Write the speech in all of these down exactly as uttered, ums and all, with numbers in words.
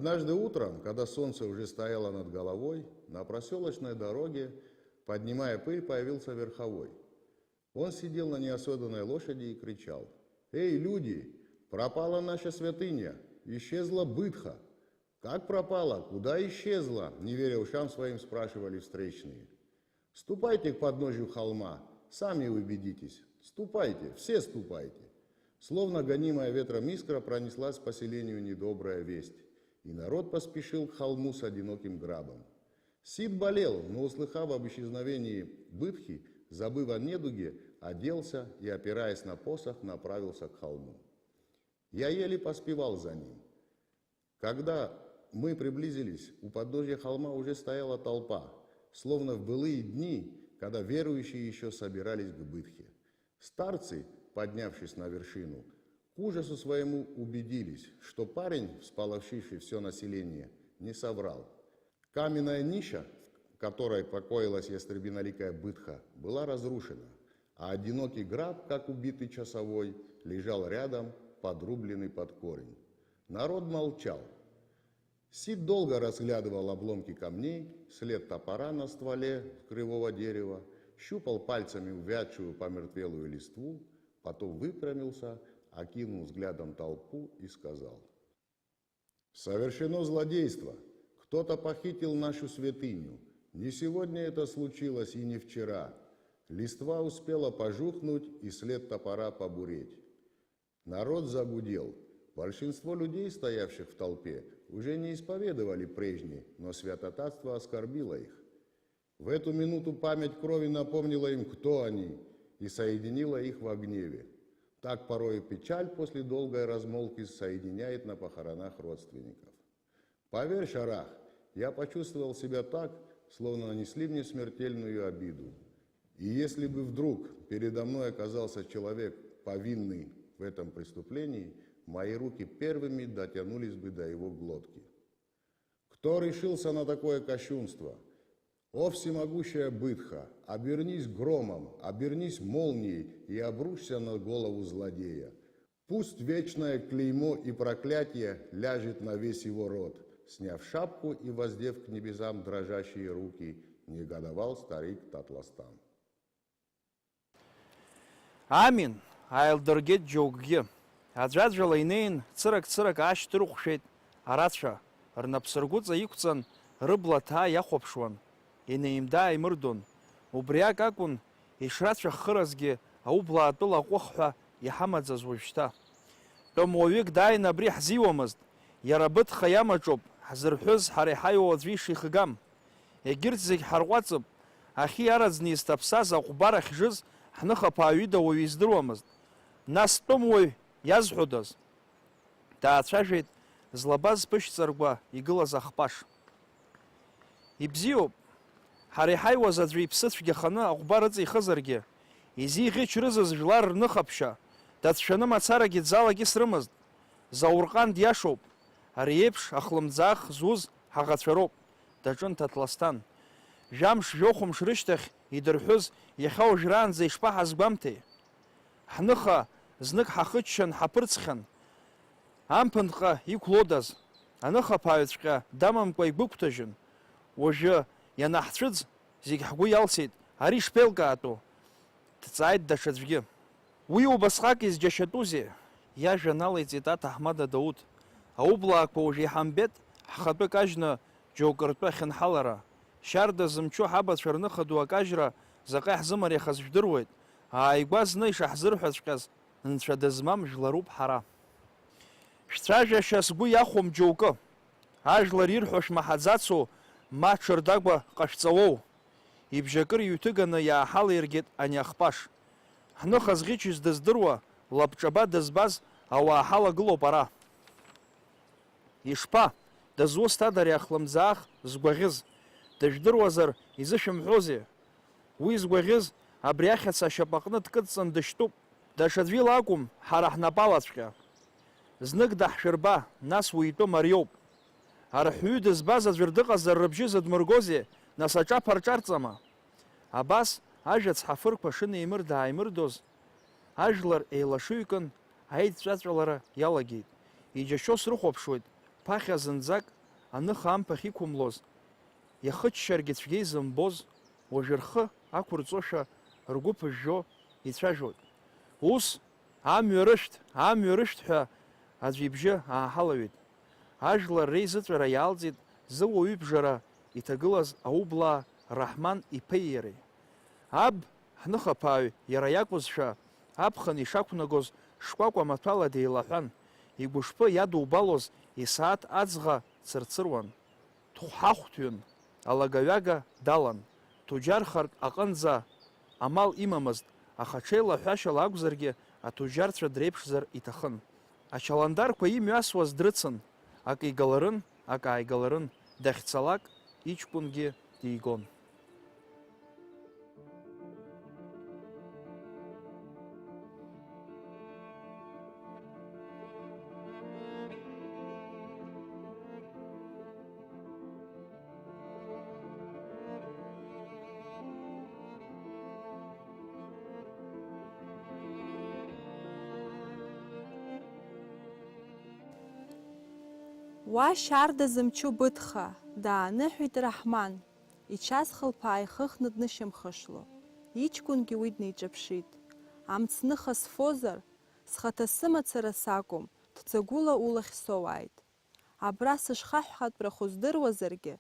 Однажды утром, когда солнце уже стояло над головой, на проселочной дороге, поднимая пыль, появился верховой. Он сидел на неосводанной лошади и кричал: «Эй, люди! Пропала наша святыня! Исчезла быдха!» «Как пропала? Куда исчезла?» — не веря ушам своим, спрашивали встречные. «Ступайте к подножью холма, сами убедитесь. Ступайте, все ступайте». Словно гонимая ветром искра, пронеслась по селению недобрая весть, и народ поспешил к холму с одиноким грабом. Сид болел, но, услыхав об исчезновении быдхи, забыв о недуге, оделся и, опираясь на посох, направился к холму. Я еле поспевал за ним. Когда мы приблизились, у подножья холма уже стояла толпа, словно в былые дни, когда верующие ещё собирались к быдхе. Старцы, поднявшись на вершину, к ужасу своему убедились, что парень, всполошивший всё население, не соврал. Каменная нища, в которой покоилась ястребиноликая быдха, была разрушена, а одинокий граб, как убитый часовой, лежал рядом, подрубленный под корень. Народ молчал. Сид долго разглядывал обломки камней, след топора на стволе кривого дерева, щупал пальцами увядшую, помертвелую листву, потом выпрямился, окинул взглядом толпу и сказал: «Совершено злодейство. Кто-то похитил нашу святыню. Не сегодня это случилось и не вчера. Листва успела пожухнуть и след топора побуреть». Народ загудел. Большинство людей, стоявших в толпе, уже не исповедовали прежней, но святотатство оскорбило их. В эту минуту память крови напомнила им, кто они, и соединила их во гневе. Так порою печаль после долгой размолвки соединяет на похоронах родственников. Поверь, Шарах, я почувствовал себя так, словно нанесли мне смертельную обиду. И если бы вдруг передо мной оказался человек, повинный в этом преступлении, мои руки первыми дотянулись бы до его глотки. Кто решился на такое кощунство? О, всемогущая быдха, обернись громом, обернись молнией и обрушься на голову злодея. Пусть вечное клеймо и проклятие ляжет на весь его род, сняв шапку и воздев к небесам дрожащие руки, негодовал старик Татластан. Амин, ааилдыргеит џьоукгьы. Аӡәаӡәала инеин, цырак-цырак аашьҭырхәшәеит арацәа, рнапсыргәыҵа иқәҵан, рыбла ҭаа иахәаԥшуан, инеимда-ааимырдон. Убриак акәын ишрацәыххыразгьы аублаатәыла аҟәых ҳәа иҳамаӡаз уажәшьҭа. Тәым уаҩык дааины абри ҳзиуамызт, иара абыдха иамаҿоуп ҳзырҳәыз, ҳара иҳаиуоу аӡәы ишихгам. Егьырҭ зегь ҳарҟәаҵып, ахьы иараӡны изҭаԥсаз аҟәбар ахьжыз ҳныхаԥааҩ ида уаҩы издыруамызт. Нас тәым уаҩ иазҳәодаз? Даацәажәеит злаба зԥышәҵаркәа игылаз ахпаш. Ибзиоуп, ҳара иҳаиуаз аӡәы иԥсы цәгьаханы аҟәбар ыҵихызаргьы, изиӷьычрызыз жәлар рныхаԥшьа, дацәшәаны мацарагьы дзалакьысрымызт. Заурҟан диашоуп, ари еиԥш ахлымӡаах зуз ҳаӷацәа роуп, даҿын Ҭаҭласҭан. Жәамш-жәохәымш рышьҭахь идырҳәыз иахьа уажәраанӡа ишԥаҳазгәамҭеи? Ҳныха знык ҳахыччан ҳаԥырҵхьан, амԥынҟа иқәлодаз, аныхаԥааҩҵәҟьа дамамкәа игәыгәҭажьын, уажәы ианаҳцәыӡ, зегь ҳгәы иалсит, ари шԥеилкаатәу? Дҵааит даҽаӡәгьы. Уи убасҟак изџьашьатәузеи? Иажәа налеиҵеит аҭаҳмада Дауҭ. Аублаақәа уажә иҳамбеит ҳхатәы кажьны џьоукы ртәы ахьынҳалара. Шьарда зымчу ҳабацәа рныха ду акажьра заҟа иаҳзымариахаз жәдыруеит. Ааигәа зны ишаҳзырҳәаҵәҟьаз нцәа дызмам жәларуп ҳара. Шәцәажәашьа сгәы иахәом џьоукы. Ажәлар ирҳәо шәмаҳаӡацу, ма ҽырдагәа ҟашәҵауоу? Ибжьакыр иҩҭыганы иааҳалаиргеит ани ахпаш. Ҳныха зӷьычыз дыздыруа, лабҿаба дызбаз ауаа ҳалагылоуп ара. Ишԥа, дызусҭада ари ахлымӡаах згәаӷьыз? Дыжәдыруазар изышәымҳәозеи? Уи згәаӷьыз абри ахьаца ашьапаҟны дкыдҵан дышьтәуп. Даҽаӡәы ила акәым, ҳара ҳнапалаҵәҟьа. Знык даҳшәырба, нас уи итәы мариоуп. Арҳәҩы дызбаз аӡәыр дыҟазар рыбжьы зыдмыргозеи, нас аҿаԥа рҿарҵама? Абас ажәа цҳафырқәа шынеимырда-ааимырдоз, ажәлар еилашыҩкын аидҵәаҵәалара иалагеит. Иџьашьо срыхәаԥшуеит, ԥахьа зынӡак Аныха амԥахь иқәымлоз, иахыччаргьы цәгьа изымбоз, уажәы рхы ақәырҵошәа ргәы ԥыжәжәо ицәажәоит. Ус, амҩа рышәҭ, амҩа рышәҭ ҳәа аӡә ибжьы ааҳалаҩит. Ажәлар реизыҵәара иаалҵит зыуаҩыбжара иҭагылаз аублаа Раҳман иԥеи иареи. Аб, ҳныхаԥааҩ иара иакәызшәа, аԥхын ишақәнагоз шкәакәа маҭәала деилаҳәан, игәышԥы иадубалоз исааҭ аӡӷа цырцыруан. Дхәҳахәҭҩын, алагаҩага далан, ҭуџьархартә аҟынӡа амал имамызт, аха ҽеилаҳәашьала акәзаргьы аҭуџьарцәа дреиԥшзар иҭахын. Ачаландарқәа имҩасуаз дрыцын, акы игаларын, акы ааигаларын, дахьцалак иҷкәынгьы дигон. Уа шьарда зымчу быҭха, дааныҳәеит Раҳман, ичаз хылԥа ааихыхны днышьамхышло. Иҷкәынгьы уи днеиҿаԥшит. Амцныха сфозар, схаҭа сымацара сакәым, ҭӡагәыла улахь соуааит. Абра сышхаҳәхатәра хуздыруазаргьы,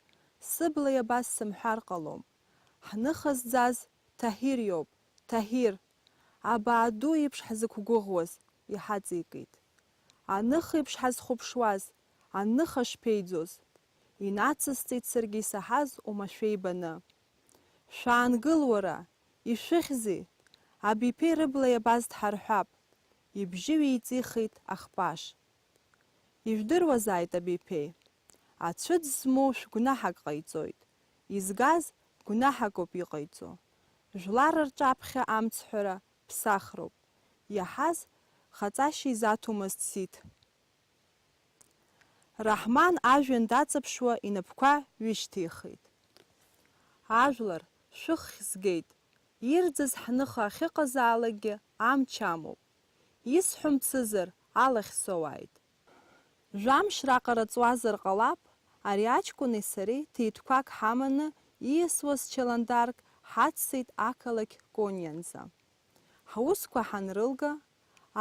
сыбла иабаз сымҳәар ҟалом. Ҳныха зӡаз Таҳир иоуп, Таҳир! Абаа ду еиԥш ҳзықәгәыӷуаз, иҳаҵеикит. Аныха еиԥш ҳазхәаԥшуаз, аныха шԥеиӡоз! Инацысҵеит саргьы исаҳаз оумашәа ибаны. Шәаангыл уара, ишәыхьзеи? Абиԥеи рыбла иабаз дҳарҳәап, ибжьы ҩеиҵихит Ахпаш. Ижәдыруазааит абиԥеи. Ацәыӡ змоу шәгәнаҳак ҟаиҵоит. Изгаз гәнаҳакоуп иҟаиҵо. Жәлар рҿаԥхьа амцҳәара ԥсахроуп. Иаҳаз хаҵашьа изаҭомызт Сиҭ. Раҳман ажәҩан даҵаԥшуа инапқәа ҩышьҭихит. Ажәлар, шәыххь згеит, ирӡыз ҳныха ахьыҟазаалакгьы амч амоуп. Исҳәо мцызар, алахь соуааит. Жәамш раҟара ҵуазар ҟалап, ари аҷкәыни сареи ҭиҭқәак ҳаманы ииасуаз чаландарк ҳаццеит ақалақь Конианӡа. Ҳусқәа ҳанрылга,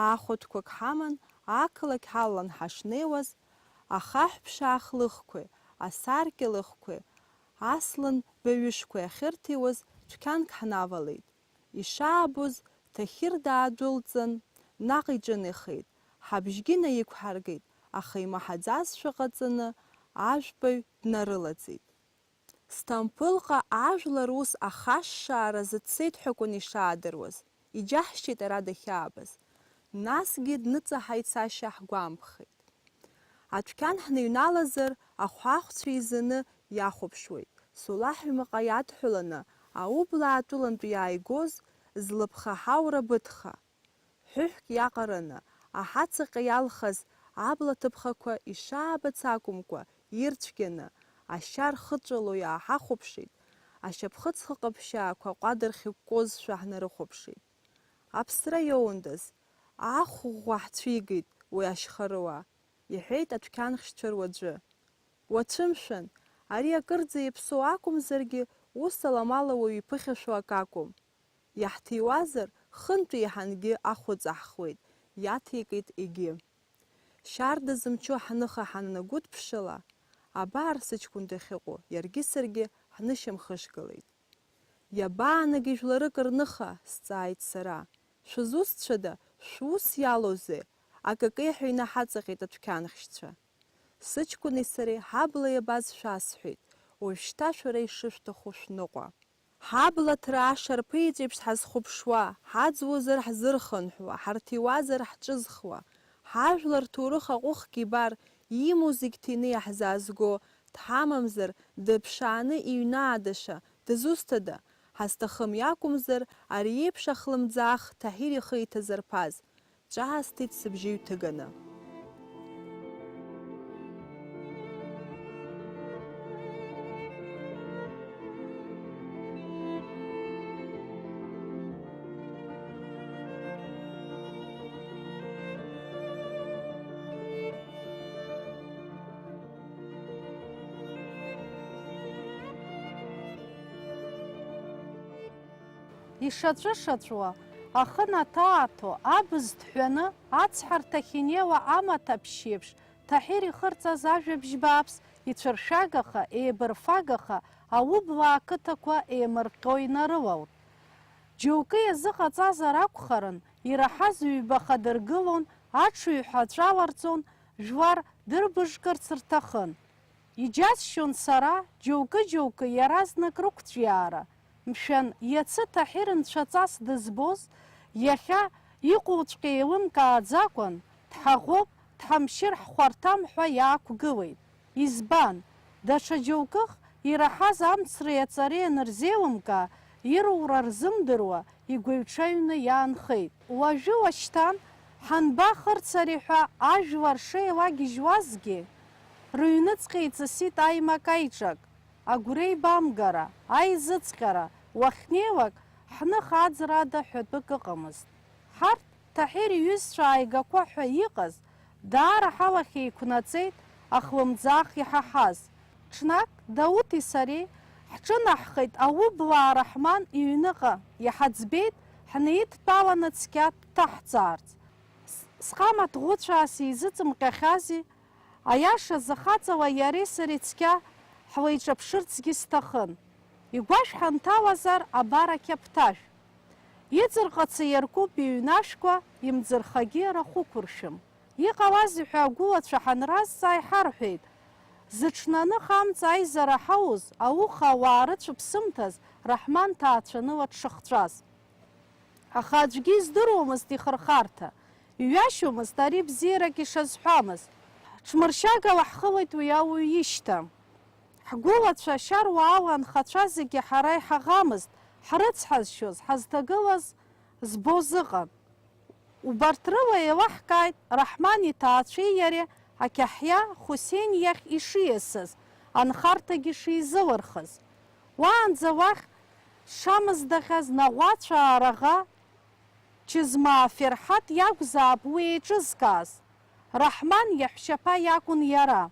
аахәыҭқәак ҳаман, ақалақь ҳалалан ҳашнеиуаз, ахаҳә ԥшаах лыхқәеи, асаркьа лыхқәеи, аслан баҩышқәеи ахьырҭиуаз дәқьанк ҳнавалеит. Ишаабоз, Таҳир даадәылҵын, наҟ иҿынеихеит, ҳабжьгьы наиқәҳаргеит, аха имаҳаӡазшәа ҟаҵаны ажәпаҩ днарылаӡит. Сҭампылҟа ажәлар ус ахашшаара зыццеит ҳәа акәын ишаадыруаз, иџьаҳшьеит ара дахьаабаз. Насгьы дныҵаҳаит сашьа ҳгәамԥхеит. Адәқьан ҳныҩналазар, ахәаахәцәа еизаны иахәаԥшуеит, Солаҳ ҩмаҟа иадҳәаланы аублаа атәылантә иааигоз злыԥха ҳаура быҭха. Ҳәыҳәк иаҟараны, аҳацаҟьа иалхыз абла ҭыԥхақәа ишаабац акәымкәа, ирцәгьаны, ашьа рхыҵәало иааҳахәаԥшит, ашьапхыцха ҟаԥшьаақәа аҟәада рхьыкәкәозшәа ҳнарыхәаԥшит. Аԥсра иоундаз, ахәыӷәӷәа ҳцәигеит уи ашьхарыуаа, иҳәеит адәқьанхьшьцәа руаӡәы. Уацәымшәан, ари акырӡа иаԥсоу акәымзаргьы, ус аламала уаҩ иԥыхьашәо акакәым. Иаҳҭиуазар, хынтә еиҳангьы ахәыҵаҳхуеит, иаҭеикит егьи. Шьарда зымчу ҳныха ҳаннагәыдԥшыла, абар сыҷкәын дахьыҟоу, иаргьы саргьы ҳнышьамхышгалеит. Иабаанагеи жәларык рныха? Сҵааит сара. Шәызусҭцәада, шәус иалоузеи? Акакеиҳәа инаҳаҵаҟьеит адәқьанхьшьцәа. Сыҷкәыни сареи ҳабла иабаз шәасҳәеит, уажәшьҭа шәара ишышәҭаху шәныҟәа. Ҳабла ҭра ашарԥеиҵәеиԥш ҳазхәаԥшуа, ҳаӡуазар ҳзырхынҳәуа, ҳарҭиуазар ҳҿызхуа, ҳажәлар рҭоурых аҟәыхгьы ибар, имоу зегь ҭины иаҳзаазго, дҳамамзар, дыԥшааны иҩнаадаша, дызусҭада? Ҳазҭахым иакәымзар, ари еиԥш ахлымӡаах Таҳир ихы иҭазырԥаз, ҿаасҭит сыбжьы ҩҭыганы. Ишаҵәышаҵәуа, ахы наҭааҭо, абз ҭҳәаны, ацҳарҭахь инеиуа амаҭаԥшь еиԥш, Таҳир ихырҵаз ажәабжь бааԥс ицәыршәагаха, еибырфагаха, аублаа ақыҭақәа еимырҟьо инарылалт. Џьоукы иазыҟаҵазар акәхарын, ираҳаз ҩба хадыргылон, аҽыҩҳәа аҵәа ларҵон, жәлар дырбыжкырц рҭахын. Иџьасшьон сара, џьоукы-џьоукы иаразнак рықәҵәиаара. Мшәан, иацы Таҳир нцәаҵас дызбоз, иахьа иҟоуҵәҟьа еилымкааӡакәан, дҳаӷоуп, дҳамшьыр ҳхәарҭам ҳәа иаақәгылеит. Избан? Даҽа џьоукых ираҳаз амцреи аҵареи анырзеилымкаа, ирура рзымдыруа, игәаҩҽаҩны иаанхеит. Уажәы уашьҭан, ҳанба хырцари ҳәа ажәлар шеилагьежьуазгьы, рыҩныҵҟа иҵысит аимак-аиҿак, агәреибамгара, аизыҵҟьара, уахьнеилак, ҳных аӡра ада ҳәатәык ыҟамызт. Ҳарҭ, Таҳир иҩызцәа ааигақәа ҳәа иҟаз, даара ҳалахь еиқәнаҵеит ахлымӡаах иҳаҳаз. Ҽнак Дауҭи сареи ҳҿынаҳхеит аублаа Раҳман иҩныҟа, иҳаӡбеит, ҳнеидтәаланы цқьа дҭаҳҵаарц. С-, сҟама ҭӷәыцәаа сизыҵымҟьахьази, аиашазы хаҵала иареи сареи цқьа ҳлеиҿаԥшырцгьы сҭахын. Игәашә ҳанҭалазар, абар ақьаԥҭажә. Иҵырҟаца иаркуп иҩнашәқәа, имӡырхагьы рахәықәыршәым. Иҟалазеи ҳәа агәылацәа ҳанразҵаа, иҳарҳәеит, зыҽнаных амца аизара ҳауз ауха ауаа рыцәыԥсымҭаз Раҳман ҭаацәаныла дшыхҵәаз. Аха аӡәгьы издыруамызт ихырхарҭа, иҩашьомызт ари бзиарак ишазҳәамыз. Ҽмыршьагала ҳхылеит уи ауаҩ ишьҭа. Ҳгәылацәа ашьаруаала анхацәа зегьы ҳара иҳаӷамызт, ҳрыцҳазшьоз, ҳазҭагылаз збоз ыҟан. Убарҭ рыла еилаҳкааит Раҳман иҭаацәеи иареи ақьаҳиа Хусеин иахь ишиасыз анхарҭагьы шизылырхыз. Уаанӡа уахь шамыздаҟьаз Наӷәацәаа раӷа Чызмаа Ферҳаҭ иакәзаап уи еиҿызкааз. Раҳман иаҳәшьаԥа иакәын иара.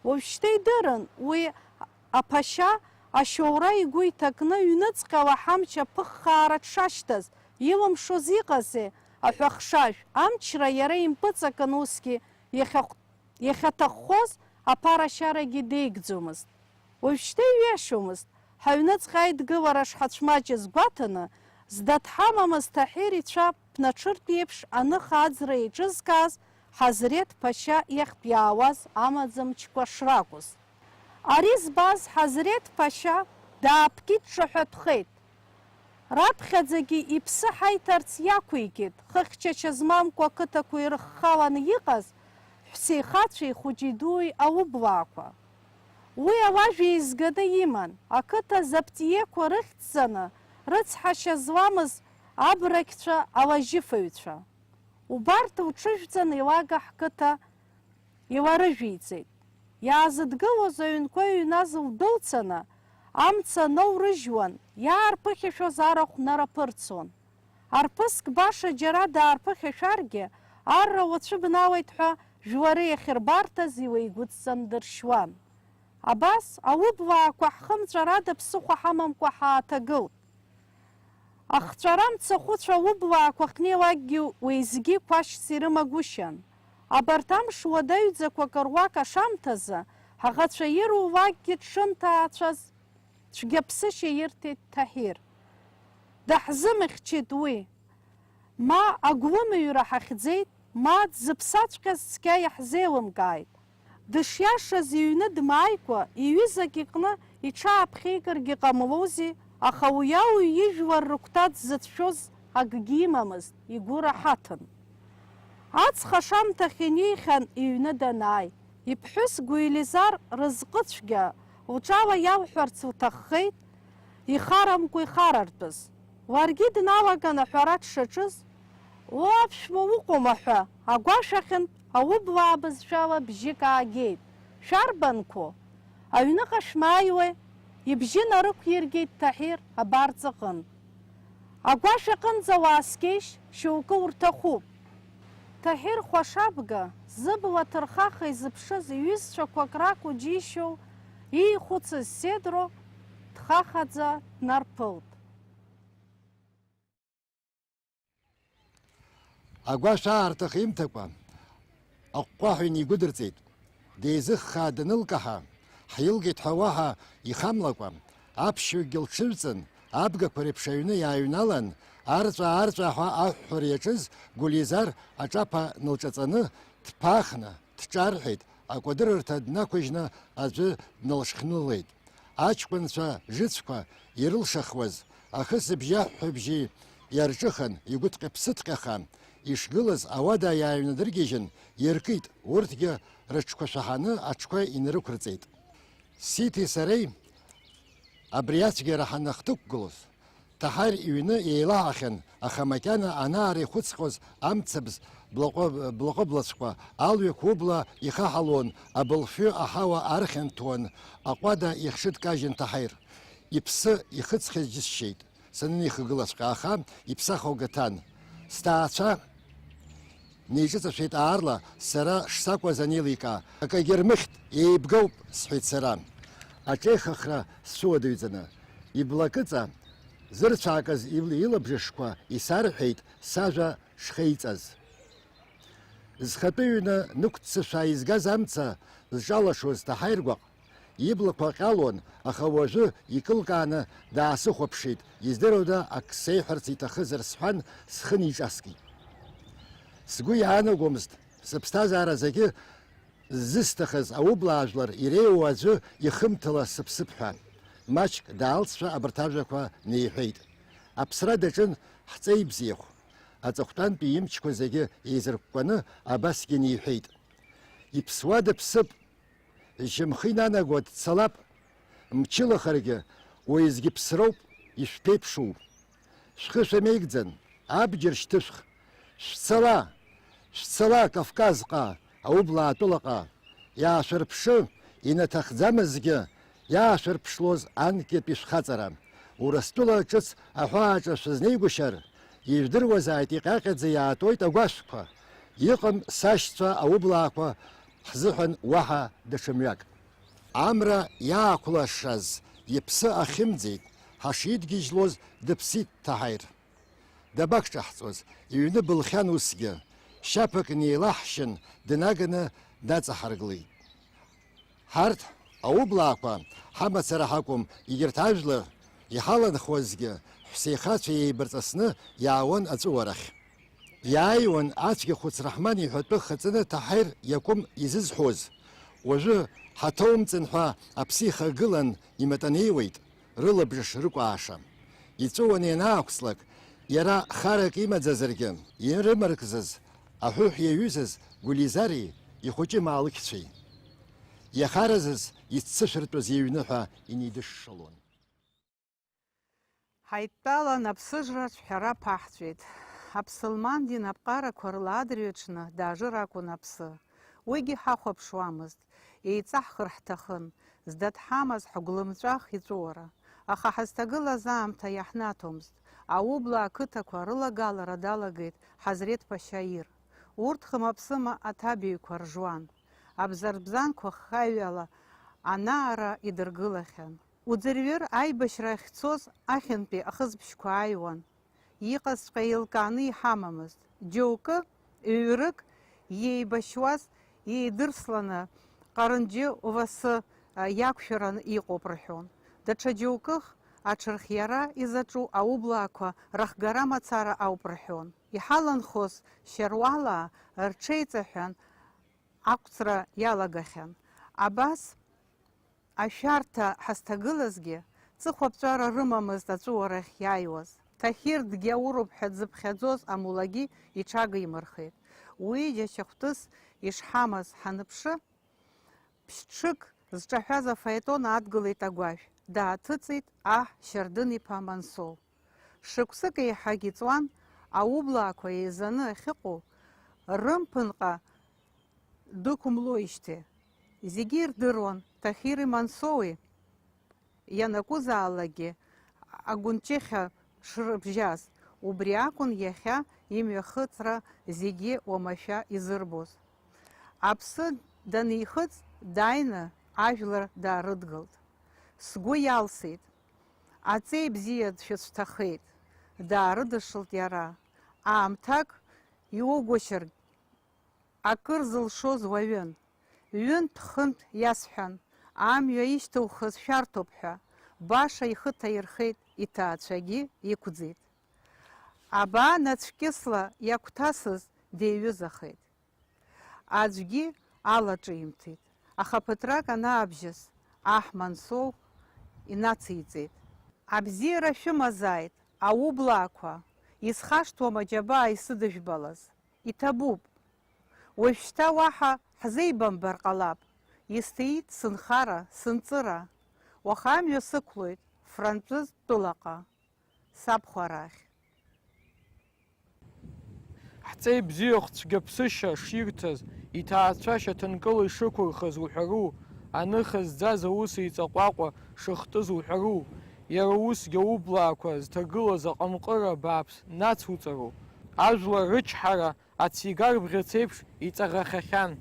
Уажәшьҭа идырын уи аԥашьа ашьоура игәы иҭакны ҩныҵҟьала ҳамч аԥыххаара дшашьҭаз, илымшоз иҟазеи, аҳәахшажә, амчра иара импыҵакын усгьы, иахьахә-, иахьаҭаххоз аԥарашьарагьы деигӡомызт. Уажәшьҭа иҩашьомызт, ҳаҩныҵҟа аидгылара шҳацәмаҷыз гәаҭаны, зда дҳамамыз Таҳир ицәа ԥнаҽыртә еиԥш аныха аӡра еиҿызкааз Ҳазреҭ Ԥашьа иахьтә иаауаз амаӡа мчқәа шракәыз. Ари збаз Ҳазреҭ Ԥашьа даапкит, ҿаҳәатәхеит. Раԥхьаӡагьы иԥсы ҳаиҭарц иақәикит, хыхьчашьа змамкәа ақыҭақәа ирыххаланы иҟаз ҳәсеихацәеи хәыҷи-дуи аублаақәа. Уи ауаажә еизганы иман, ақыҭа заптиеқәа рыхьӡҵаны рыцҳашьа зламыз абрагьцәа алажьыфаҩцәа. Убарҭ лҽыжәҵан еилага ҳқыҭа иларыжәиҵеит. Иаазыдгылоз аҩнқәа ҩназ лдәылцаны, амца аноурыжьуан, иаарԥыхьашәоз арахә нараԥырцон. Арԥыск баша џьара даарԥыхьашәаргьы, арра уацәыбналеит ҳәа жәлары иахьырбарҭаз илеигәыдҵан дыршьуан. Абас, аублаақәа ҳхымҵәарада ԥсыхәа ҳамамкәа ҳааҭагылт. Ахҵәара мцахәыцәа аублаақәа ахьнеилакгьы уеизгьы қәашьс ирымагәышьан. Абарҭ амш уадаҩӡақәак руак ашамҭазы, ҳаӷацәа ирулакгьы дшынҭаацәаз цәгьаԥсышьа ирҭеит Таҳир. Даҳзымыхьчеит уи. Ма агәлымыҩра ҳахьӡеит, ма дзыԥсаҵәҟьаз цқьа иаҳзеилымкааит. Дышиашаз иҩны дмааикәа, иҩызак иҟны иҽааԥхьеигаргьы ҟамлози, аха уи ауаҩ ижәлар рыгәҭа дзыцәшәоз акгьы имамызт, игәы раҳаҭын. Аҵх ашамҭахь инеихьан иҩны данааи, иԥҳәыс Гәилизар рызҟыцәгьа лҿала иалҳәарц лҭаххеит, ихарамкәа ихарартәыз. Уаргьы дналаган аҳәара дшаҿыз, уа аԥшәма уҟоума ҳәа агәашә ахьынтә аублаа бызшәала бжьык аагеит. Шәарбанқәоу? Аҩныҟа шәмааиуеи? Ибжьы нарықәиргеит Таҳир абарҵаҟынтә. Агәашә аҟынӡа уааскьеишь, шьоукы урҭахуп. Таҳир хәашабга, зыбла ҭырхаха изыԥшыз иҩызцәақәак ракәу џьишьоу, иихәыцыз Седро дхахаӡа днарԥылт. Агәашә аартыха имҭакәа, аҟәҟәаҳәа инеигәыдырҵеит. Деизыххаа данылкаҳа, ҳилгеит ҳәа уаҳа ихамлакәа, аԥшьҩыкгьы лҽыҩҵын, абгақәа реиԥш аҩны иааҩналан, арҵәаа-арҵәааҳәа аҳәҳәара иаҿыз Гулизар аҿаԥа нылҿаҵаны, дԥаахны, дҿарҳәеит, акәадырырҭа днақәыжьны аӡәы дналышьхнылеит. Аҷкәынцәа жыцқәа ирылшахуаз, ахысыбжьы аҳәҳәабжьы иарҿыхан, игәыҭҟьа-ԥсыҭҟьаха, ишгылаз ауада иааҩнадыргьежьын, иркит, урҭгьы рыҽқәа шәаҳаны аҽқәа инарықәырҵеит. Сиҭи сареи абри ацәгьара ҳанахҭықәгылоз, Таҳар иҩны еилаҳахьан, аха макьана анаара ихәыцхьоз амцабз блаҟәы-, блаҟәыблацәқәа алҩақәа убла ихаҳалон, абылфҩы аҳауа архьанҭуан, аҟәада ихшыдкажьын Таҳир. Иԥсы ихыҵхьаз џьысшьеит, санынихагылаҵәҟьа, аха иԥсахуа гаҭан. Сҭаацәа неиҿыҵашәеит аарла, сара шсакәыз анеиликаа, акагьы рмыхьт, еибгоуп, сҳәеит сара, аҿеихахра сцәыуадаҩӡаны. Иблакыҵа зырцәаакыз ил-, илабжышқәа исарҳәеит сажәа шхеиҵаз. Зхатәы ҩны нықәццышәаа изгаз амца зҿалашоз Таҳаир гәаҟ, иблақәа ҟьалон, аха уажәы икылкааны даасыхәаԥшит, издыруада, ак сеиҳәарц иҭахызар сҳәан, схы неиҿаскит. Сгәы иаанагомызт сыԥсҭазаара зегьы ззысҭахыз аублаа жәлар иреиуоу аӡәы ихымҭала сыԥсып ҳәа. Маҷк даалҵшәа абарҭ ажәақәа неиҳәеит. Аԥсра даҿын ҳҵеи бзиахә. Аҵыхәтәантәи имчқәа зегьы еизыркәкәаны абасгьы неиҳәеит. Иԥсуа дыԥсып, зшьамхы инанаго дцалап, мчылахаргьы уеизгьы ԥсроуп ишәԥеиԥшу. Шәхы шәамеигӡан, абџьар шьҭышәх. Шәцала, шәцала Кавказҟа, аублаа тәылаҟа. Иаашәырԥшы, инаҭахӡамызгьы, иаашәырԥшлоз анкьатәи шәхаҵара. Урыстәыла ҿыц аҳәааҿы шәызнеигәышьар, ижәдыруазааит, иҟьаҟьаӡа иаатуеит агәашәқәа. Иҟам сашьцәа аублаақәа ҳзыҳәан уаҳа даҽа мҩак. Амра иаақәлашаз иԥсы ахьымӡеит, ҳашидгьежьлоз дыԥсит Таҳаир. Дабақәҿаҳҵоз, иҩны былхьан усгьы, шьаԥак неилаҳшьын, днаганы даҵаҳаргылеит. Ҳарҭ, аублаақәа, ҳамацара ҳакәым, егьырҭ ажәлар иҳаланхуазгьы, ҳәсеихацәа еибарҵысны иаауан аҵәыуарахь. Иааиуан ацәгьа хәыц Раҳман иҳәатәы хаҵаны Таҳир иакәым изызҳәоз. Уажәы ҳаҭоумҵан ҳәа аԥсы ихагылан иматанеиуеит, рылабжыш рыкәааша. Иҵәыуаны ианаақәслак, иара харак имаӡазаргьы, ирымаркзыз, аҳәыҳә иаҩызаз Гәлизари ихәыҷы Маалықьцәеи. Иахаразыз иццышәыртәыз иҩны ҳәа инеидышшылон. Ҳаидтәалан аԥсыжра цәгьара ԥаҳҵәеит. Аԥсылман дин аԥҟарақәа рыла адырҩаҽны дажыр акәын аԥсы. Уигьы ҳахәаԥшуамызт, еиҵаҳхыр ҳҭахын, зда дҳамаз ҳгәлымҵәах иҵәыуара. Аха ҳазҭагылаз аамҭа иаҳнаҭомызт. Аублаа ақыҭақәа рылагалара далагеит Ҳазреҭ-ԥашьа ир. Урҭ хымаԥсыма аҭабиақәа ржуан. Абзарбзанқәа хааҩала анаара идыргылахьан. Уӡырҩыр аибашьра ахьцоз ахьынтәи ахысбжьқәа ааиуан. Иҟазҵәҟьа еилкааны иҳамамызт. Џьоукы, ҩ-рык, иеибашьуаз еидырсланы, Ҟарынџьы увасы, а, иақәшәараны иҟоуп рҳәон. Даҽа џьоукых аҽырхиара изаҿу аублаақәа рахгара мацара ауп рҳәон. Иҳаланхоз шьаруалаа рҽеиҵаҳәан ақәҵра иалагахьан. Абас ашәарҭа ҳазҭагылазгьы, ҵыхәаԥҵәара рымамызт аҵәыуарахь иааиуаз. Таҳир дгьауроуп ҳәа дзыԥхьаӡоз амулагьы иҽагимырхеит. Уи џьашьахәтәыс ишҳамаз ҳаныԥшы, ԥшьҽык зҿаҳәаз афаетон адгылеит агәашә, дааҭыҵит аҳ Шьардын-иԥа Мансоу. Шықәсык еиҳагь иҵуан аублаақәа еизаны ахьыҟоу рымԥынҟа дықәымлоижьҭеи. Зегьы ирдыруан Таҳири Мансоуи ианакәызаалакгьы агәынҷыхьа шрыбжьаз, убри акәын иахьа имҩахыҵра зегьы уамашәа изырбоз. Аԥсы данихыҵ, дааины ажәлар даарыдгылт. Сгәы иалсит. Аҵеи бзиа шәысҭахеит, даарыдышшылт иара. Аамҭак Иугәышьаргь, акыр зылшоз уаҩын. Ҩынтә-хынтә иасҳәан, амҩа ишьҭухыз шәарҭоуп ҳәа, баша ихы ҭаирхеит, иҭаацәагьы иқәӡит. Абаа нацәкьысла иагәҭасыз деиҩызахеит. Аӡәгьы алаҿимҭит, аха ԥыҭрак анаабжьыс, аҳ Мансоу инациҵеит. Абзиара шәымазааит, аублаақәа, исхашҭуам аџьабаа исыдыжәбалаз. Иҭабуп. Уажәшьҭа уаҳа ҳзеибамбар ҟалап. Исҭеит сынхара, сынҵыра. Уаха амҩа сықәлоит, Францыз тәылаҟа, сабхәарахь. Ҳҵеи бзиахә цәгьаԥсышьа ширҭаз, иҭаацәа шьаҭанкыла ишықәырхыз уҳәару, аныха зӡаз аус еиҵаҟәаҟәа шыхтыз уҳәару, иара усгьы аублаақәа зҭагылаз аҟымҟыра бааԥс нацуҵару, ажәлар рычҳара ацигар бӷьыц еиԥш иҵаӷахьахьан.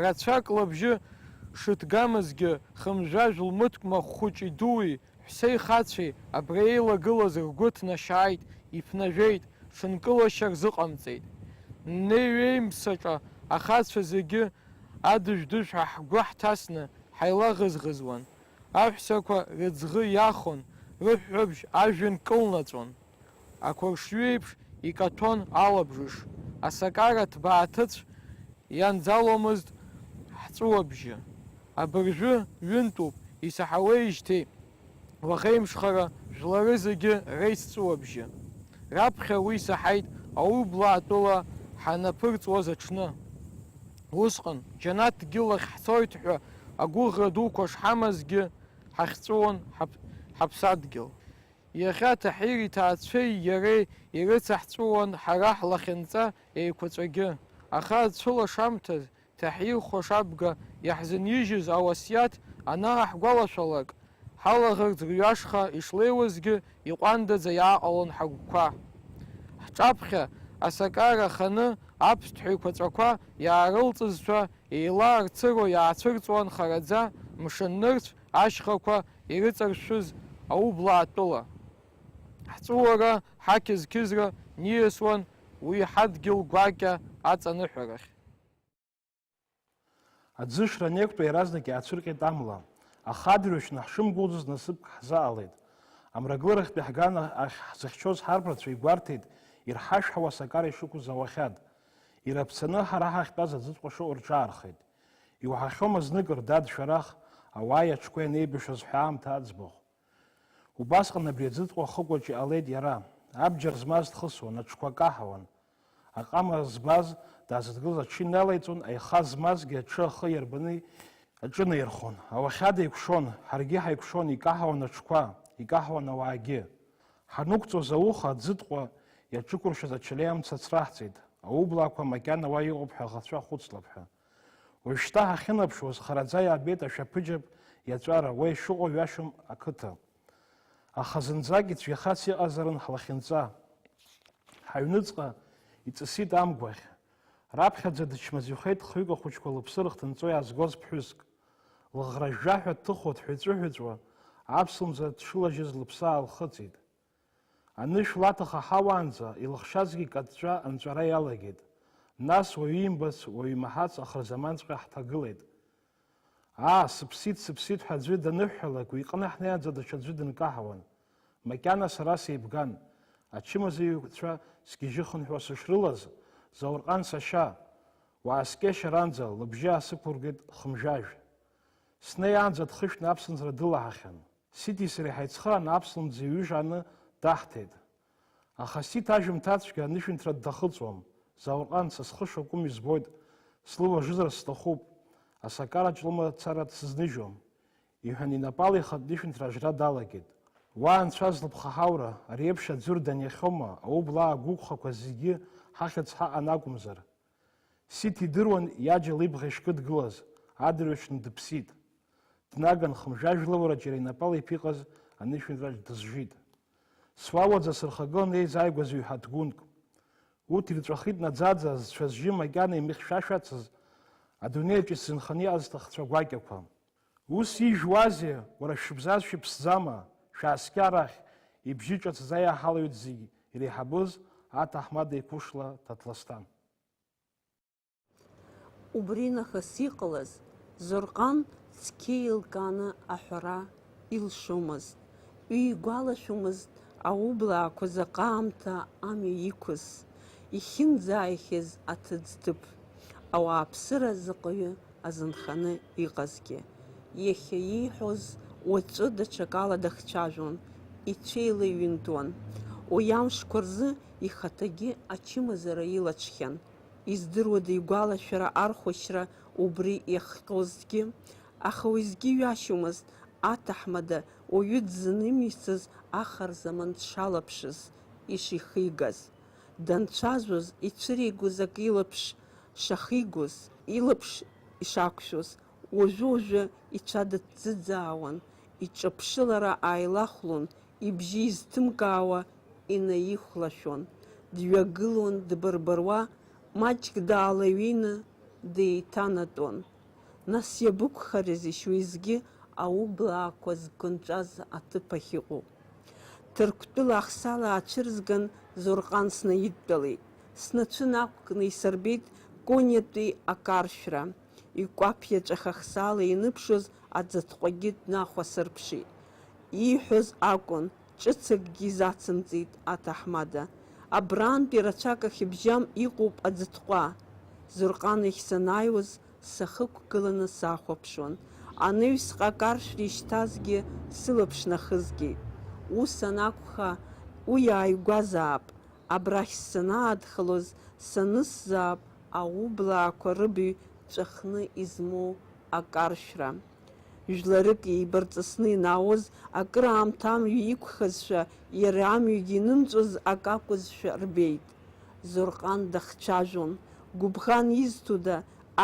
Рацәак лыбжьы шыҭгамызгьы, хымжәажә лмыткәма хәыҷи-дуи, ҳәсеи-хацәеи абра еилагылаз ргәы ҭнашьааит, иԥнажәеит, ҽынкылашьа рзыҟамҵеит. Неи-ҩеимсаҿа ахацәа зегьы адыжә-дыжәҳәа ҳгәы ҳҭасны ҳаилаӷызӷызуан. Аҳәсақәа рыӡӷы иахон, рыҳәҳәабжь ажәҩан кылнаҵәон. Ақәаршҩы еиԥш икаҭәон алабжыш, асакара ҭбааҭыцә ианӡаломызт ҳҵәыуабжьы. Абыржәы ҩынтәуп, исаҳауеижьҭеи уаӷеимшхара жәлары зегьы реицҵәыуабжьы. Раԥхьа уи саҳаит аублаа тәыла ҳанаԥырҵуаз аҽны. Усҟан, џьанаҭ дгьылахь ҳцоит ҳәа агәыӷра дуқәа шҳамазгьы, ҳахьҵәыуон ҳаԥ-, ҳаԥсадгьыл. Иахьа Таҳир иҭаацәеи иареи ирыцаҳҵәыуан ҳара ҳлахьынҵа еиқәаҵәагьы. Аха ацәылашамҭаз Таҳир хәашабга иаҳзынижьыз ауасиаҭ анааҳгәалашәалак, ҳалаӷырӡ рҩашха ишлеиуазгьы иҟәандаӡа иааҟалон ҳагәқәа. Ҳҿаԥхьа асакара ханы аԥсҭҳәа еиқәаҵәақәа иаарылҵызшәа, еилаарцыруа иаацәырҵуан хараӡа мшын нырцә ашьхақәа ирыҵаршәыз аублаа тәыла. Ҳҵәыуара, ҳақьыз-қьызра ниасуан уи ҳадгьыл гәакьа аҵаныҳәарахь. Аӡышра анеиқәтәа иаразнак иаацәырҟьеит амла, аха адырҩаҽны ҳшымгәыӷӡоз насыԥк ҳзаалеит. Амрагыларахьтәи ҳган ахь ҳзыхьчоз ҳарԥарацәа игәарҭеит ирҳашҳауа асакара ишықәыз ауахьад. Ираԥцаны ҳара ҳахьтәаз аӡытҟәа шыҟоу рҿаархеит. Иуаҳахьоума знык, рдад, шәарах, ауааи аҽқәеи анеибашьуаз ҳәа аамҭа аӡбахә? Убасҟан абри аӡытҟәа хыкәаҿ иҟалеит иара. Абџьар змаз дхысуан, аҽқәа каҳауан. Аҟама збаз, даазыдгылаз аҽы иналаиҵон, аиха змазгьы аҽы ахы иарбаны аҿынаирхон. Ауахьад еикәшон, ҳаргьы ҳаикәшон, икаҳауан аҽқәа, икаҳауан ауаагьы. Ҳанықәҵоз ауха аӡытҟәа иаҿыкәыршаз ачалеи амца ацраҳҵеит, аублаақәа макьана уа иҟоуп ҳәа аӷацәа хәыцлап ҳәа. Уажәшьҭа ҳахьынаԥшуаз, хараӡа иаабеит ашәаԥыџьаԥ иаҵәара, уа ишыҟоу ҩашьом ақыҭа. Аха зынӡак ицәгьахарц иҟазарын ҳлахьынҵа. Ҳаҩныҵҟа иҵысит амгәахь. Раԥхьаӡа дычмазаҩхеит хҩык ахәыҷқәа лыԥсы рыхҭынҵо иаазгоз ԥҳәыск. Лыӷра жәжәаҳәа дҭыхо дҳәыҵәыҳәыҵәуа, аԥслымӡра дшылажьыз лыԥсы аалхыҵит. Анышә лаҭаха ҳауаанӡа илыхшазгьы каҵәҵәа анҵәара иалагеит. Нас уаҩы имбац, уаҩы имаҳац ахырзаманҵәҟьа ҳҭагылеит. Аа, сыԥсит, сыԥсит ҳәа аӡәы даныҳәҳәалак, уи иҟны ҳнеиаанӡа даҽаӡәы дынкаҳауан. Макьана сара сеибган. Ачымазаҩцәа сгьежьы-хынҳәуа сышрылаз, Заурҟан сашьа, уааскьа шьаранӡа, лыбжьы аасықәыргеит хымжәажә. Снеиаанӡа дхышәҭны аԥсынҵра дылаҳахьан. Сиҭи сареи ҳаицхырааны аԥслымӡ еиҩыжааны даҳҭеит. Аха Сиҭ ажәымҭацәгьа анышәынҭра дахыҵуам. Заурҟан, са схы шакәым избоит, слыуа-жызар сҭахуп, асакараҿ лымацара дсызныжьуам, иҳәан, инапала ихатә нышәынҭра ажра далагеит. Уа, анцәа злыԥха ҳаура, ари еиԥш аӡәыр даниахьоума, аублаа агәықәхақәа зегьы ҳахьӡ ҳаҟан акәымзар? Сиҭ идыруан иаџьал ибӷа ишкыдгылаз, адырҩаҽны дыԥсит. Днаган хымжәажә лывараҿ иара инапала иԥиҟаз анышәынҭраҿ дызжит. Суауаӡа сырхагылан еизааигәаз ҩ-ҳаҭгәынк. Урҭ ирҵәахит наӡаӡа, зцәа-зжьы макьана имыхьшәашәацыз, адунеиаҿ исзынханы иҟаз сҭахцәа гәакьақәа. Ус ижәуазеи, уара шәыбзаз шәыԥсӡама, шәааскьа арахь, ибжьы ҿацаӡа иааҳалаҩит зегь иреиҳабыз аҭаҳмада иԥушла Ҭаҭласҭан. Убри нахыс иҟалаз, Зурҟан цқьа еилкааны аҳәара илшомызт. Уи игәалашәомызт аублаақәа заҟа аамҭа амҩа иқәыз, ихьынӡааихьаз аҭыӡҭыԥ, ауааԥсыра заҟаҩы азынханы иҟазгьы. Иахьа ииҳәоз уаҵәы даҽакала дахцәажәон, ицәеилаҩынтуан. Уи амшқәа рзы ихаҭагьы ачымазара илаҽхьан. Издыруада игәалашәара архәашьра убри иахҟьозҭгьы, аха уеизгьы ҩашьомызт аҭаҳмада уаҩы дзынымҩсыз ахарзаман дшалаԥшыз, ишихигаз. Данцәажәоз ицәыригоз акы илаԥш шахигоз, илаԥш ишақәшәоз, уажәы-уажәы ицәа дыҭӡыӡаауан, иҿаԥшылара ааилахәлон, ибжьы изҭымкаауа инаихәлашәон. Дҩагылон дбырбыруа, маҷк даалаҩеины деиҭанатәон. Нас иабықәхарызишь уеизгьы аублаақәа зқәынҵәаз аҭыԥ ахь иҟоу? Ҭырқәтәыла ахсаала аацәырызган, Зурҟан снаидтәалеит. Снацәы нақәкны исырбеит Кониатәи акаршәра. Икәаԥ иаҵәахахсаала ианыԥшуаз аӡытҟәагьы днахәасырԥшит. Ииҳәоз акәын, ҿыц акгьы изацымҵеит аҭаҳмада. Абрантәи рацәак ахьыбжьам иҟоуп аӡытҟәа. Зурҟан иахь санааиуаз, сахықәгыланы сахәаԥшуан. Анаҩсҟа акаршәра ишьҭазгьы сылаԥш нахызгеит. Ус анакәха, уи ааигәазаап. Абрахь санаадхалоз, санысзаап аублаақәа рыбаҩ ҵәахны измоу акаршәра. Жәларык еибарҵысны инаауаз, акыраамҭа амҩа иқәхазшәа, иара амҩагьы инымҵәоз акы акәызшәа рбеит. Зурҟан дахцәажәон, гәыбӷан изҭода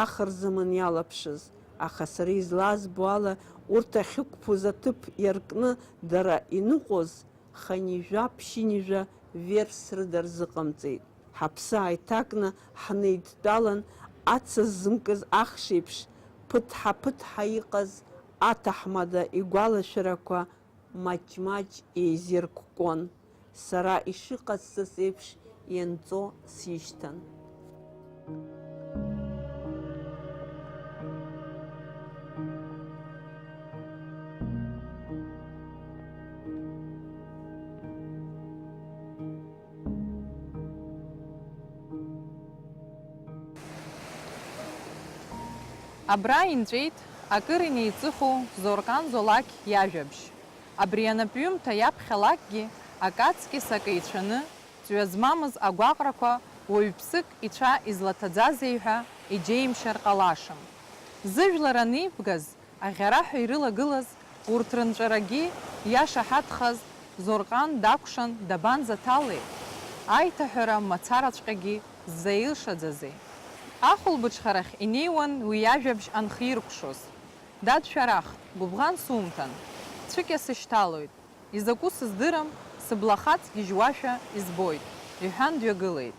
ахырзаман иалаԥшыз, аха сара излазбо ала, урҭ ахьықәԥоз аҭыԥ иаркны дара иныҟәоз, хынҩажәа-ԥшьынҩажәа верс рыда рзыҟамҵеит. Ҳаԥсы ааиҭакны ҳнеидтәалан, ацыз зымкыз ахш еиԥш, ԥыҭҳа-ԥыҭҳа иҟаз аҭаҳмада игәалашәарақәа маҷ-маҷ еизиркәкәон. Сара ишыҟасҵаз еиԥш ианҵо сишьҭан. Абра инҵәеит акыр инеиҵыху Зоркан Золақь иажәабжь. Абри анапҩымҭа иаԥхьалакгьы акаҵкьыс акы ицәаны, ҵҩа змамыз агәаҟрақәа уаҩԥсык ицәа излаҭаӡазеи ҳәа иџьеимшьар ҟалашам. Зыжәлар анеибгаз, аӷьараҳәа ирылагылаз урҭ рынҵәарагьы иашаҳаҭхаз Зоркан дакәшан дабанӡаҭали? Аиҭаҳәара мацараҵәҟьагьы ззаилшаӡазеи? Ахәылбыҽхарахь инеиуан уи иажәабжь анхиркәшоз. Дад, шәарах, гәыбӷан сумҭан, цәыкьа сышьҭалоит, изакәу сыздырам, сыбла хаҵ гьежьуашәа избоит, иҳәан дҩагылеит.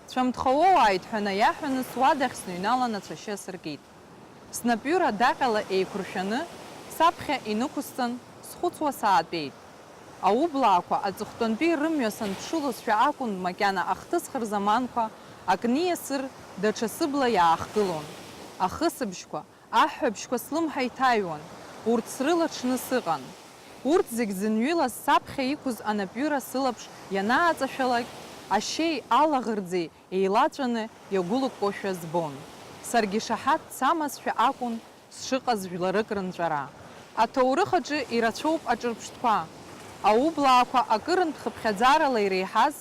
Цәамҭха уоуааит ҳәа наиаҳәаны суадахь сныҩналан ацәашьы асыркит. Снапҩыра даҟьала еиқәыршәаны, саԥхьа инықәысҵан, схәыцуа саатәеит. Аублаақәа аҵыхәтәантәи рымҩа санԥшылозшәа акәын макьана ахҭыс хырзаманқәа акниасыр даҽа сыбла иаахгылон. Ахысыбжьқәа, аҳәҳәабжьқәа слымҳа иҭаҩуан, урҭ срылаҽны сыҟан. Урҭ зегь зынҩылаз саԥхьа иқәыз анапҩыра сылаԥш ианааҵашәалак, ашьеи алаӷырӡи еилаҵәаны иагәылыкәкәошәа збон. Саргьы шаҳаҭ самазшәа акәын сшыҟаз жәларык рынҵәара. Аҭоурых аҿы ирацәоуп аҿырԥштәқәа. Аублаақәа акырынтә хыԥхьаӡарала иреиҳаз,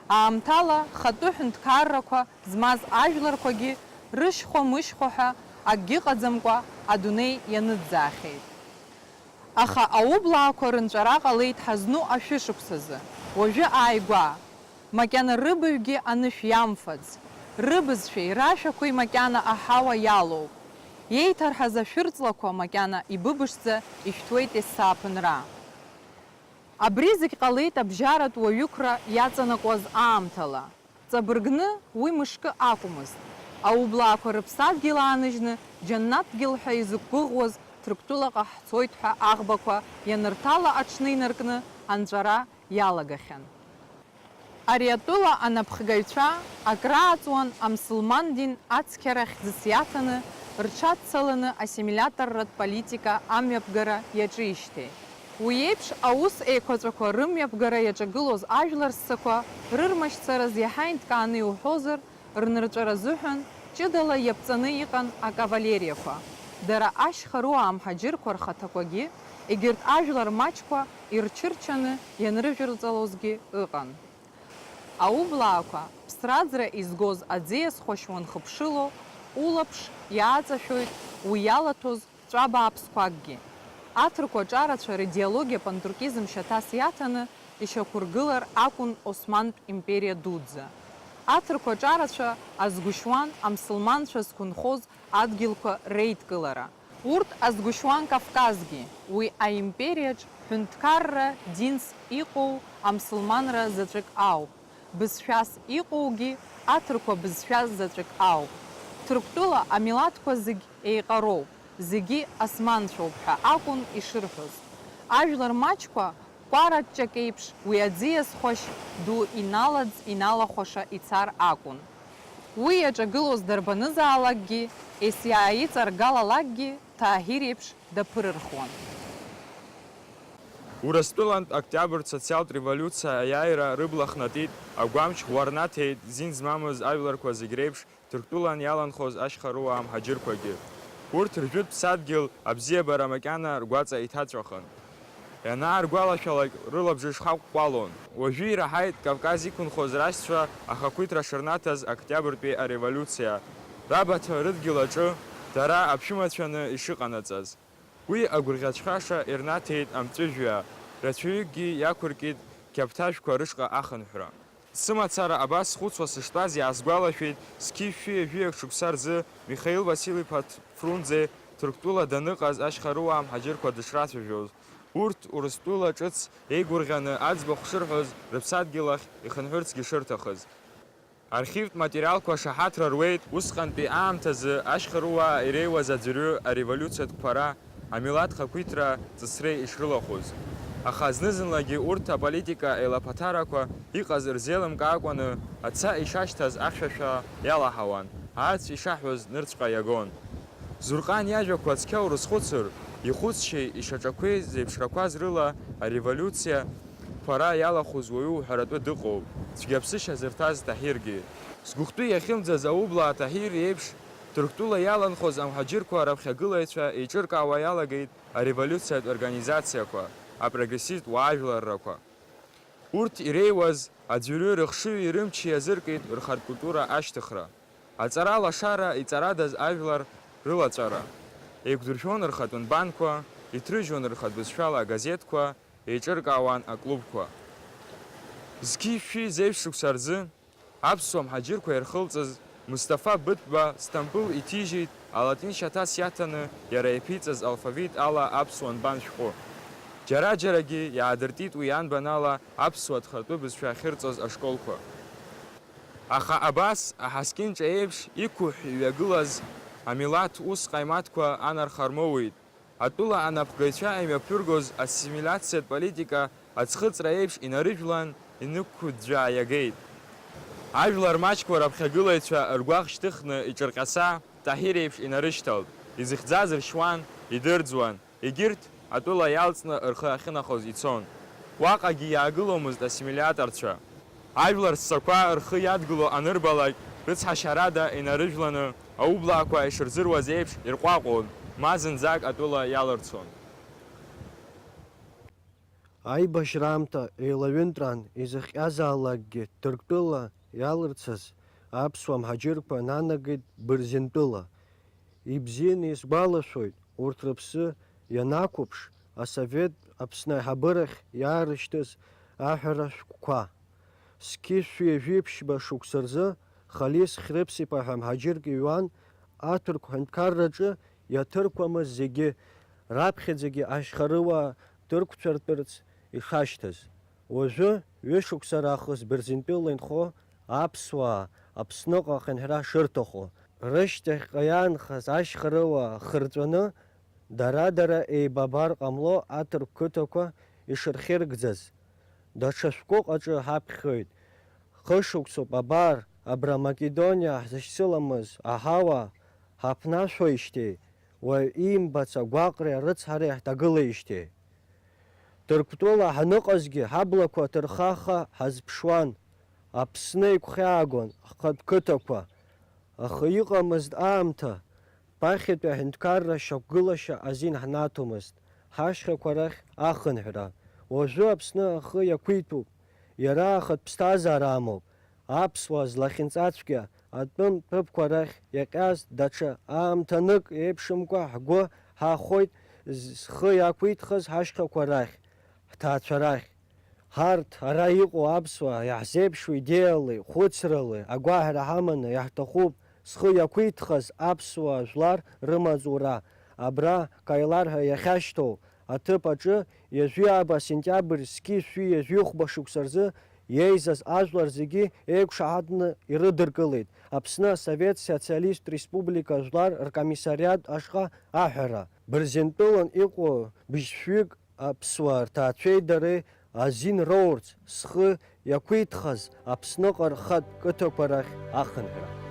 аамҭала хатәы ҳәынҭқаррақәа змаз ажәларқәагьы рышьхәа-мышьхәа ҳәа акгьы ыҟаӡамкәа адунеи ианыӡаахьеит. Аха аублаақәа рынҵәара ҟалеит ҳазну ашәышықәсазы, уажәы ааигәа. Макьана рыбаҩгьы анышә иамфац, рыбызшәеи рашәақәеи макьана аҳауа иалоуп. Иеиҭарҳаз ашәырҵлақәа макьана ибыбышӡа ишәҭуеит есааԥынра. Абри зегь ҟалеит абжьаратә уаҩықәра иаҵанакуаз аамҭала. Ҵабыргны уи мышкы акәмызт. Аублаақәа рыԥсадгьыл ааныжьны, џьаннаҭ дгьыл ҳәа изықәгәыӷуаз Ҭырқәтәылаҟа ҳцоит ҳәа аӷбақәа ианырҭала аҽны инаркны анҵәара иалагахьан. Ари атәыла анапхгаҩцәа акрааҵуан амсылман дин ацқьара хьӡыс иаҭаны, рҽаццаланы ассимилиаторратә политика амҩаԥгара иаҿижьҭеи. Уи еиԥш аус еиқәаҵәақәа рымҩаԥгара иаҿагылоз ажәлар ссақәа рырмашьцараз иаҳа инҭкааны иуҳәозар, рнырҵәара азыҳәан ҷыдала иаԥҵаны иҟан акавалериақәа. Дара ашьха руаа мҳаџьырқәа рхаҭақәагьы егьырҭ ажәлар маҷқәа ирчырчаны ианрыжәырҵалозгьы ыҟан. Аублаақәа ԥсраӡра изгоз аӡиас хәашь уанхыԥшыло, улаԥш иааҵашәоит уи иалаҭәоз ҵәа бааԥсқәакгьы. Аҭырқәа ҿарацәа ридеологиа пантуркизм шьаҭас иаҭаны ишьақәыргылар акәын Османтә империа дуӡӡа. Аҭырқәа ҿарацәа азгәышьуан амсылманцәа зқәынхоз адгьылқәа реидкылара. Урҭ азгәышьуан Кавказгьы, уи аимпериаҿ ҳәынҭқарра динс иҟоу амсылманра заҵәык ауп, бызшәас иҟоугьы аҭырқәа бызшәа заҵәык ауп. Ҭырқәтәыла амилаҭқәа зегь еиҟароуп, зегьы османцәоуп ҳәа акәын ишырҳәоз. Ажәлар маҷқәа кәараҷҷак еиԥш уи аӡиас хәашь ду иналаӡ-иналахәаша ицар акәын. Уи иаҿагылоз дарбанызаалакгьы, ес иааиҵаргалалакгьы, Таҳир еиԥш даԥырырхуан. Урыстәылантә Октиабртә социалтә револиуциа аиааира рыбла хнатит, агәамч ӷәӷәа рнаҭеит зин змамыз ажәларқәа зегь реиԥш Ҭырқәтәылан иаланхоз ашьхаруаа мҳаџьырқәагьы. Урҭ ржәытә ԥсадгьыл абзиабара макьана ргәаҵа иҭаҵәахын. Ианааргәалашәалак, рылабжыш хақәкәалон. Уажәы ираҳаит Кавказ иқәынхоз рашьцәа ахақәиҭра шырнаҭаз Октиабртәи ареволиуциа. Рабаҭа рыдгьыл аҿы дара аԥшәымацәаны ишыҟанаҵаз. Уи агәырӷьаҵәҟьаша ирнаҭеит амҵәыжәҩа, рацәаҩыкгьы иақәыркит қьаԥҭажәқәа рышҟа ахынҳәра. Сымацара абас схәыцуа сыштәаз иаасгәалашәеит, зқьи шәи ҩажәиак шықәса рзы Михаил Васил-иԥа Фрунзе Ҭырқәтәыла даныҟаз ашьхаруаа мҳаџьырқәа дышрацәажәоз. Урҭ Урыстәыла ҿыц еигәырӷьаны аӡбахә шырҳәоз, рыԥсадгьыл ахь ихынҳәырцгьы шырҭахыз. Архивтә материалқәа шаҳаҭра руеит, усҟантәи аамҭазы ашьхаруаа иреиуаз аӡәырҩы ареволиуциатә қәԥара, амилаҭ хақәиҭра ҵысреи ишрылахәыз. Аха зны-зынлагьы урҭ аполитика еилаԥаҭарақәа иҟаз рзеилымкаакәаны, аца ишашьҭаз ахьшәашәа иалаҳауан, аарцә ишаҳәоз нырцәҟа иагон. Зурҟан иажәақәа цқьа урызхәыцыр, ихәыцшьеи ишьаҿақәеи зеиԥшрақәаз рыла ареволиуциа қәԥара иалахәыз уаҩы уҳәаратәы дыҟоуп, цәгьаԥсышьа зырҭаз Таҳиргьы. Згәыхәтәы иахьымӡаз аублаа Таҳир иеиԥш, Ҭырқәтәыла иаланхоз амҳаџьырқәа раԥхьагылаҩцәа еиҿыркаауа иалагеит ареволиуциатә организациақәа, апрогрессивтә уаажәларрақәа. Урҭ иреиуаз аӡәырҩы рыхшыҩи рымчи иазыркит рхатә культура ашьҭыхра. Аҵара лашара иҵарадаз ажәлар рылаҵәара. Еиқәдыршәон рхатә нбанқәа, иҭрыжьуан рхатә бызшәала агазеҭқәа, еиҿыркаауан аклубқәа. Зқьи шәи зеиԥш шықәса рзы аԥсуа мҳаџьырқәа ирхылҵыз Мусҭафа Быҭәба Сҭампыл иҭижьит алатин шьаҭас иаҭаны иара иаԥиҵаз алфавит ала аԥсуа нбан шәҟәы. Џьара-џьарагьы иаадыртит уи ианбан ала аԥсуа ҭхатәы бызшәа ахьырҵоз ашколқәа. Аха абас, аҳаскьынҿа еиԥш иқәыҳә иҩагылаз амилаҭ ус ҟаимаҭқәа анарха рмоуит. Атәыла анапхгаҩцәа имҩаԥыргоз ассимилиациатә политика аӡхыҵра еиԥш инарыжәлан инықәӡәӡәаа иагеит. Ажәлар маҷқәа раԥхьагылаҩцәа ргәаӷ шьҭыхны иҿырҟьаса, Таҳир еиԥш инарышьҭалт, изыхьӡаз ршьуан, идырӡуан, егьырҭ атәыла иалҵны рхы ахьынахоз ицон. Уаҟагьы иаагыломызт ассимилиаторцәа. Ажәлар ссақәа рхы иадгыло анырбалак, рыцҳашьарада инарыжәланы, аублаақәа ишырзыруаз еиԥш, ирҟәаҟәон, ма зынӡак атәыла иалырцон. Аибашьра аамҭа еилаҩынтраан изыхҟьазаалакгьы Ҭырқәтәыла иалырцаз аԥсуа мҳаџьырқәа нанагеит Бырзентәыла. Ибзианы исгәалашәоит урҭ рыԥсы ианақәыԥш, асовет Аԥсны аиҳабырахь иаарышьҭыз аҳәара шәҟәқәа. Зқьи шәи ҩажәи ԥшьба шықәса рзы Халис Хьрыԥс-иԥа ҳәа мҳаџьырк иҩуан аҭырқә ҳәынҭқарраҿы иаҭырқәамыз зегьы, раԥхьаӡагьы ашьхарыуаа дырқәцәартәырц ишашьҭаз. Уажәы, ҩышықәса раахыс Бырзентәыла инхо аԥсуаа Аԥсныҟа ахынҳәра шырҭаху, рышьҭахьҟа иаанхаз ашьхарыуаа хырҵәаны, дара-дара еибабар ҟамло аҭырқә қыҭақәа ишырхьыргӡаз. Даҽа шәҟәык аҿы ҳаԥхьоит, Хышықәсоуп абар абра Македониа ҳзышьцыламыз аҳауа ҳаԥнашәоижьҭеи, уаҩ иимбац агәаҟреи арыцҳареи ҳҭагылеижьҭеи. Ҭырқәтәыла ҳаныҟазгьы ҳаблақәа ҭырхаха ҳазԥшуан, Аԥсны игәхьаагон ҳхатә қыҭақәа, аха иҟамызт аамҭа, ԥахьатәи аҳәынҭқарра шьақәгылашьа азин ҳнаҭомызт, ҳашьхақәа рахь ахынҳәра. Уажәы Аԥсны ахы иақәиҭуп, иара ахатә ԥсҭазаара амоуп, аԥсуаа злахьынҵацәгьа атәым тәыԥқәа рахь иаҟьаз даҽа аамҭанык еиԥшымкәа ҳгәы ҳахәоит зхы иақәиҭхаз ҳашьхақәа рахь, ҳҭаацәа рахь. Ҳарҭ ара иҟоу аԥсуаа иаҳзеиԥшу идеиалеи хәыцралеи агәаҳәара ҳаманы иаҳҭахуп зхы иақәиҭхаз аԥсуаа жәлар рымаҵура. Абра Каилар ҳәа иахьашьҭоу аҭыԥ аҿы ҩажәи ааба сентиабр зқьи жәшәи ҩажәи хәба шықәса рзы иеизаз ажәлар зегьы еиқәшаҳаҭны ирыдыркылеит Аԥсны Асовет Социалисттә Республика Жәлар Ркомиссариат ашҟа аҳәара. Бырзентәылан иҟоу быжьшәҩык аԥсуаа рҭаацәеи дареи азин роурц зхы иақәиҭхаз Аԥсныҟа рхатә қыҭақәа рахь ахынҳәра.